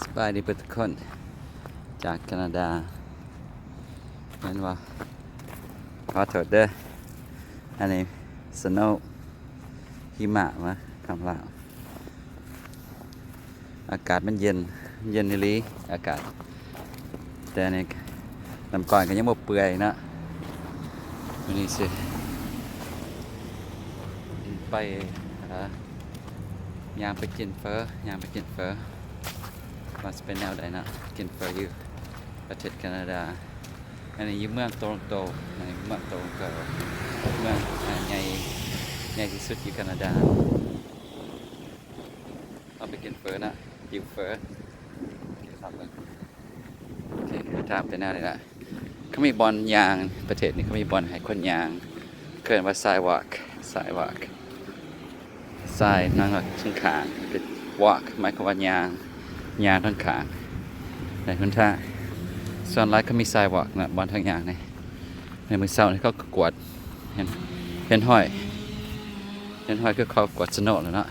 ສະບາຍດີເບິດທຸກຄົນ ຈາກການາດາ ແມ່ນບໍ່? ຂໍໂທດເດີ ອັນນີ້ສະໂນ ຫິມະມາຄຳລາວ. ອາກາດມັນເຢັນ ເຢັນອີ່ຫຼີອາກາດ ແຕ່ນີ້ນ້ຳກ້ອຍກໍຍັງບໍ່ເປື່ອຍເນາະ. ມື້ນີ້ຊິໄປ ເອີ ຍ່າງໄປກິນເຝີ ຍ່າງໄປກິນເຝີ ວ່າຊິເປັນແນວໃດເນາະ ກິນເຝີຢູ່ປະເທດການາດາ. ອັນນີ້ຢູ່ເມືອງໂຕຣອນໂຕ ອັນນີ້ເມືອງໂຕຣອນໂຕ ເມືອງ ເອີ ໃຫຍ່ ໃຫຍ່ທີ່ສຸດຢູ່ການາດາ. ເຮົາໄປກິນເຝີນະ ຫິວເຝີ ໂອເຄ ເບິ່ງ ໂອເຄ ຖາມແຕ່ແນວນີ້ລະ. ເຂົາມີບ່ອນຍ່າງ ປະເທດນີ້ເຂົາມີບ່ອນໃຫ້ຄົນຍ່າງ ເອີ້ນວ່າ sidewalk sidewalk ຊາຍທາງຂ້າງ ວອກ ໝາຍຄວາມວ່າຍ່າງ ຍ່າງທາງຂ້າງ ໃນຫົນທາງ. ສ່ວນຫຼາຍເຂົາມີ sidewalk ນະ ບ່ອນທາງຍ່າງນີ້. ໃນມື້ເຊົ້ານີ້ເຂົາກໍກວດ ເຫັນ ເຫັນຮອຍ ເຫັນຮອຍຄືເຂົາກວດສະໂນແລ້ວເນາະ.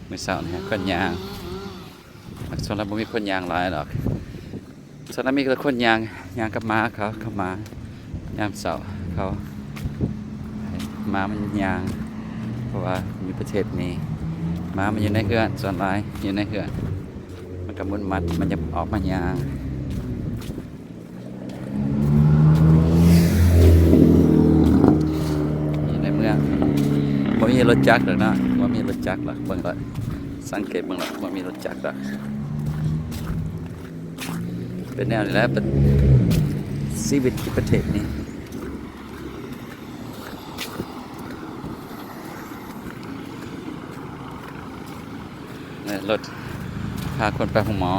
ມື້ເຊົ້ານີ້ຄົນຍ່າງ ສ່ວນຫຼາຍບໍ່ມີຄົນຍ່າງຫຼາຍດອກ ສ່ວນຫຼາຍມີແຕ່ຄົນຍ່າງ ຍ່າງກັບໝາເຂົາ ກັບໝາ ຍາມເຊົ້າເຂົາໃຫ້ໝາມັນຍ່າງ ເພາະວ່າຢູ່ປະເທດນີ້ໝາມັນຢູ່ໃນເຮືອນ ສ່ວນຫຼາຍຢູ່ໃນເຮືອນ ມັນກໍໝຸນມັດ ມັນຢາກອອກມາຍ່າງ. ຢູ່ໃນເມືອງບໍ່ມີລົດຈັກດອກເນາະ ບໍ່ມີລົດຈັກດອກ. ເບິ່ງລະ ສັງເກດເບິ່ງລະ ບໍ່ມີລົດຈັກດອກ. ເປັນແນວນີ້ແຫຼະ ປະ ຊີວິດທີ່ປະເທດນີ້. ເອີ ລົດພາຄົນໄປໂຮງໝໍ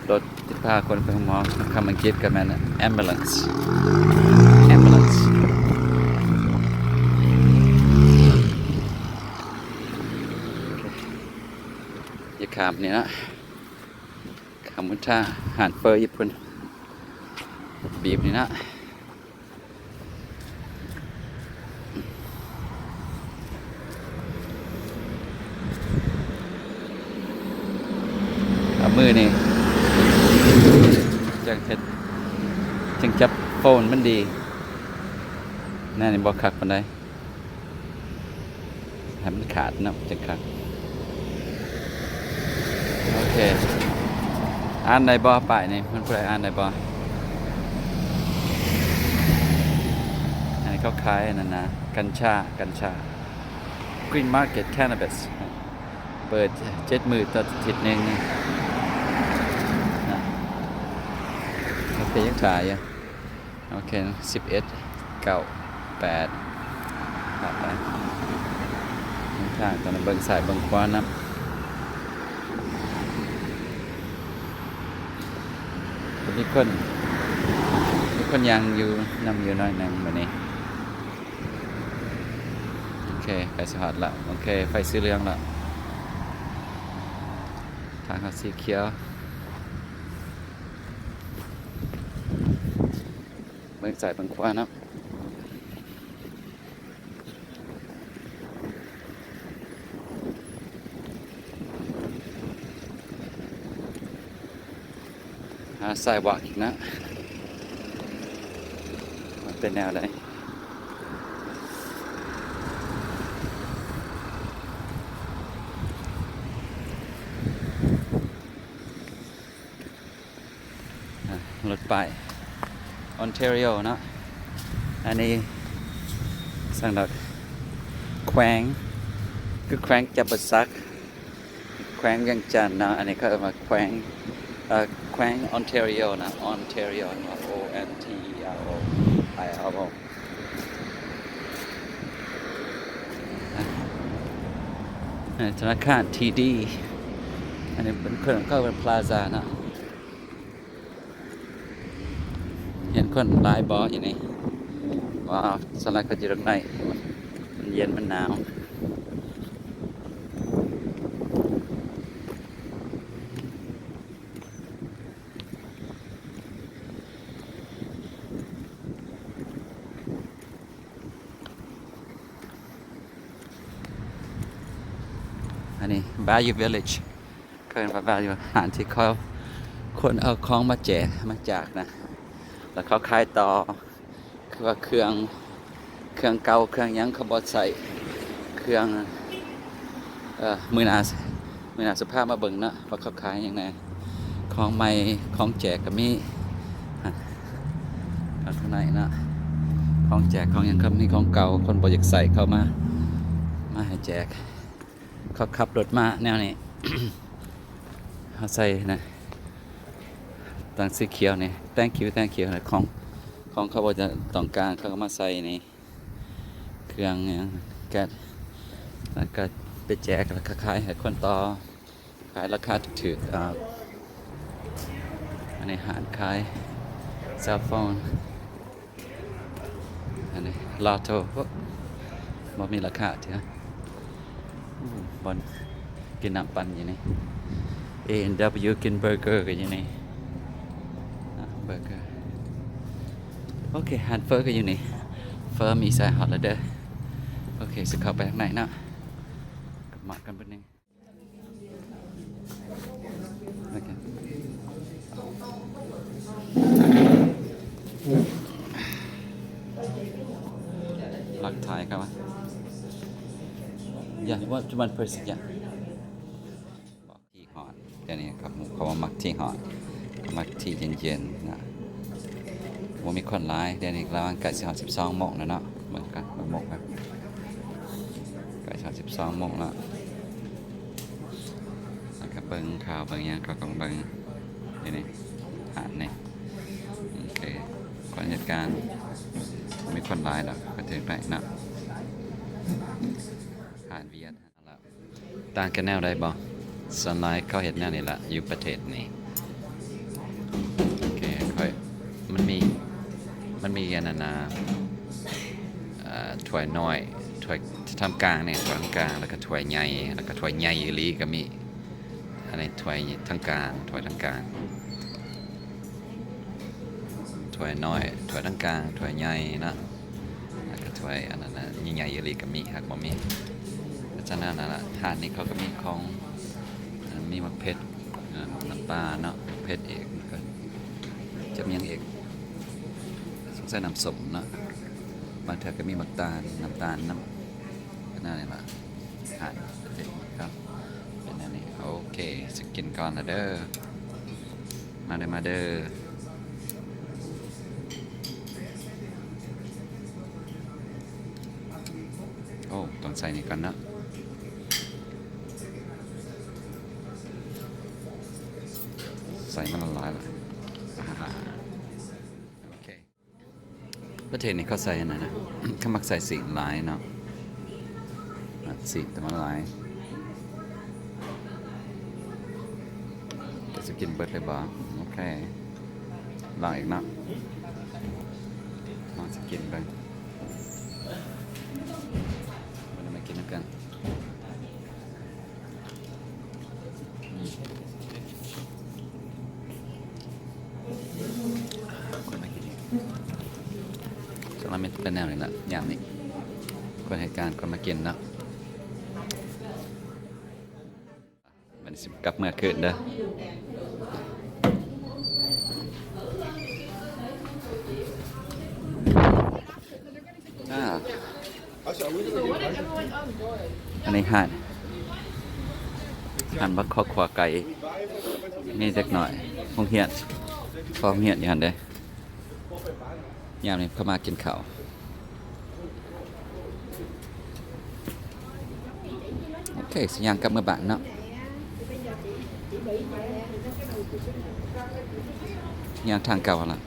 ລົດທີ່ພາຄົນໄປໂຮງໝໍ ຄຳອັງກິດກໍແມ່ນ ambulance ambulance. ຢ່າຂ້າມນີ້ນະ ຂ້າມຫົນທາງ ຮ້ານເຝີຢູ່ພຸ້ນ ບີບນີ້ນະ. ເອົາມືນີ້ຈັ່ງເຮັດ ຈຶ່ງຈັບໂຟນມັນດີ. ແນວນີ້ບໍ່ຄັກປານໃດ. ໃຫ້ມັນຂາດເນາະ ຈັ່ງຄັກ. ໂອເຄ ອ່ານໄດ້ບໍ່ ປ້າຍນີ້ ມັນຜູ້ໃດອ່ານໄດ້ບໍ່? ອັນນີ້ເຂົາຂາຍອັນນັ້ນນະ ກັນຊາ ກັນຊາ Green Market Cannabis ເປີດເຈັດມື້ຕໍ່ອາທິດໜຶ່ງນະ. ໂອເຄ ຍັງຖ່າຍຢູ່. ໂອເຄ ສິບເອັດ ເກົ້າ ແປດ ໄປ ໄປ ທາງຕອນນັ້ນເບິ່ງຊ້າຍເບິ່ງຂວານຳ. ມີຄົນ ມີຄົນຍ່າງຢູ່ນຳຢູ່ໜ້ອຍໜຶ່ງບາດນີ້. ໂອເຄ ໃກ້ຊິຮອດລະ. ໂອເຄ ໄຟສີເຫຼືອງລະ ທາງເຮົາສີຂຽວ. ເບິ່ງຊ້າຍເບິ່ງຂວານຳ. ຫາ sidewalk ອີກນະ ວ່າເປັນແນວໃດ. ອ່ະ ລົດປ້າຍ Ontario ເນາະ. ອັນນີ້ສັນລັກແຂວງ ຄືແຂວງຈຳປາສັກ ແຂວງວຽງຈັນເນາະ. ອັນນີ້ເຂົາເອີ້ນວ່າແຂວງ ເອີ ແຂວງ Ontario ນະ Ontario ເນາະ O N T E R O I R O. ອ່າ ທະນາຄານ TD ອັນນີ້ເປັນ ເຂົາເອີ້ນ Plaza ເນາະ. ເຫັນຄົນຫຼາຍບໍ່ຢູ່ນີ້? ວ້າວ ສ່ວນຫຼາຍເຂົາຢູ່ທາງໃນ ມັນເຢັນ ມັນໜາວ. ອັນນີ້ Bayou Village ເອີ້ນວ່າ value ຮ້ານທີ່ເຂົາ ຄົນເອົາຂອງມາແຈກມາຈາກນະ ແລ້ວເຂົາຂາຍຕໍ່ ຄືວ່າເຄື່ອງ ເຄື່ອງເກົ່າເຄື່ອງຫຍັງເຂົາບໍ່ໃຊ້ ເຄື່ອງ ເອີ ມື້ໜ້າ ມື້ໜ້າຊິພາມາເບິ່ງເນາະ ວ່າເຂົາຂາຍຫຍັງແດ່ ຂອງໃໝ່ຂອງແຈກກໍມີ ທາງໃນເນາະ ຂອງແຈກຂອງຫຍັງກໍມີ ຂອງເກົ່າຄົນບໍ່ຢາກໃຊ້ເຂົາມາ ມາໃຫ້ແຈກ ເຂົາຂັບລົດມາແນວນີ້ ເຮົາໃສ່ນະ ຕັ້ງສີຂຽວນີ້ thank you thank you ຂອງ ຂອງເຂົາບໍ່ຈະຕ້ອງການ ເຂົາກໍມາໃສ່ນີ້ ເຄື່ອງຫຍັງ ແກັດ ແລ້ວກໍໄປແຈກ ແລ້ວກໍຂາຍໃຫ້ຄົນຕໍ່ ຂາຍລາຄາຖືກໆ ອ່າ ອັນນີ້ຮ້ານຂາຍ cell phone ອັນນີ້ Lotto ບໍ່ມີລາຄາເທື່ອ ໂອ້ ບ່ອນກິນນ້ຳປັ່ນຢູ່ນີ້ A&W ກິນເບີເກີກໍຢູ່ນີ້ ອ່າ ເບີເກີ ໂອເຄ ຮ້ານເຟີກໍຢູ່ນີ້ ເຟີມີໃສ່ຮອດແລ້ວເດີ ໂອເຄ ຊິເຂົ້າໄປທາງໃນເນາະ ມາກັນເບິດນີ້. ໂອເຄ ລັກຖ່າຍເຂົາວ່າ Yeah, one, one person, yeah. ບອກທີ່ຮອດ ດຽວນີ້ເຂົາ ເຂົາວ່າມັກທີ່ຮອດ ເຂົາມັກທີ່ເຢັນໆ ນະ. ບໍ່ມີຄົນຫຼາຍ ດຽວນີ້ລະຫວ່າງໃກ້ຊິຮອດສິບສອງໂມງແລ້ວເນາະ ເບິ່ງກັນ ເບິ່ງໂມງກັນ ໃກ້ຊິຮອດສິບສອງໂມງແລ້ວ ແລ້ວກໍເບິ່ງຂ່າວເບິ່ງຫຍັງ ເຂົາຕ້ອງເບິ່ງ ນີ້ ນີ້ ຮ້ານນີ້ ໂອເຄ ຄົນເຮັດການ ບໍ່ມີຄົນຫຼາຍດອກ ກໍຖືກໄດ້ເນາະ ຮ້ານວຽດ. ຕ່າງກັນແນວໃດບໍ່? ສ່ວນຫຼາຍເຂົາເຮັດແນວນີ້ລະ ຢູ່ປະເທດນີ້ ໂອເຄ ຂ້ອຍ ມັນມີ ມັນມີອັນນັ້ນນະ ເອີ ຖ້ວຍນ້ອຍ ຖ້ວຍທາງກາງນີ້ ຖ້ວຍທາງກາງ ແລ້ວກໍຖ້ວຍໃຫຍ່ ແລ້ວກໍຖ້ວຍໃຫຍ່ອີ່ຫຼີກໍມີ ອັນນີ້ຖ້ວຍທາງກາງ ຖ້ວຍທາງກາງ ຖ້ວຍນ້ອຍ ຖ້ວຍທາງກາງ ຖ້ວຍໃຫຍ່ເນາະ ແລ້ວກໍຖ້ວຍອັນນັ້ນນະ ໃຫຍ່ໆອີ່ຫຼີກໍມີ ຫາກບໍ່ມີ ກໍຈະນັ້ນນະລະ ຮ້ານນີ້ເຂົາກໍມີຂອງ ມີໝາກເຜັດ ເອີ ນ້ຳປາເນາະ ເຜັດອີກ ແລ້ວກໍຈະມີຫຍັງອີກ ສົງໄສນ້ຳສົ້ມເນາະ ບາງເທື່ອກໍມີໝາກຕານ ນ້ຳຕານນຳ ແນວນີ້ລະ ອາຫານເປັນແນວນີ້ ໂອເຄ ຊິກິນກ່ອນລະເດີ ມາເດີ ມາເດີ ໂອ້ ຕ້ອງໃສ່ນີ້ກ່ອນເນາະ ໃສ່ມັນຫຼາຍໆລະ ອາ ໂອເຄ. ປະເທດນີ້ເຂົາໃສ່ອັນນັ້ນນະ ເຂົາມັກໃສ່ຊີ້ນຫຼາຍເນາະ ມັກຊີ້ນແຕ່ມັນຫຼາຍ ຈະຊິກິນເບິດເລີຍບໍ່? ໂອເຄ ລອງອີກເນາະ ລອງຊິກິນເບິ່ງ ມາເດີ ມາກິນນຳກັນ. ຄົນມາກິນນີ້ ສ່ວນຫຼາຍແມ່ນເປັນແນວນີ້ລະ ຍາມນີ້ ຄົນເຮັດການ ຄົນມາກິນເນາະ ບັດນີ້ຊິກັບເມືອຄືນເດີ ອ່າ ອັນນີ້ຮ້ານ ຮ້ານບັກຄອກຂົ້ວໄກ່ ມີເດັກນ້ອຍໂຮງຮຽນ ເຂົ້າໂຮງຮຽນຢູ່ຫັ້ນເດ້ ຍາມນີ້ເຂົາມາກິນເຂົ້າ ໂອເຄ ຊິຍ່າງກັບເມືອບ້ານເນາະ ຍ່າງທາງເກົ່າຫັ້ນລະ.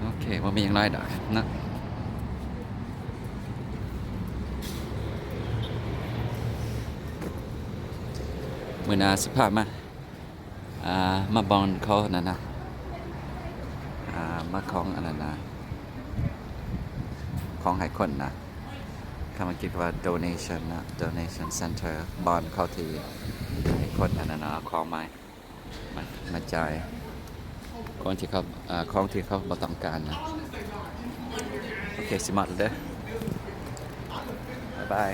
ໂອເຄ ບໍ່ມີຫຍັງຫຼາຍດອກເນາະ ມື້ໜ້າຊິພາມາ ອ່າ ມາບ່ອນເຂົານັ້ນນະ ອ່າ ມາຂອງອັນນັ້ນນະ ຂອງໃຫ້ຄົນນະ ຄຳອັງກິດວ່າ donation ນະ donation center ບ່ອນເຂົາທີ່ໃຫ້ຄົນອັນນັ້ນນະ ເອົາຂອງມາ ມາ ມາຈ່າຍ ຂອງທີ່ເຂົາ ອ່າ ຂອງທີ່ເຂົາບໍ່ຕ້ອງການນະ. ໂອເຄ ຊິໝົດແລ້ວເດີ. ບາຍບາຍ.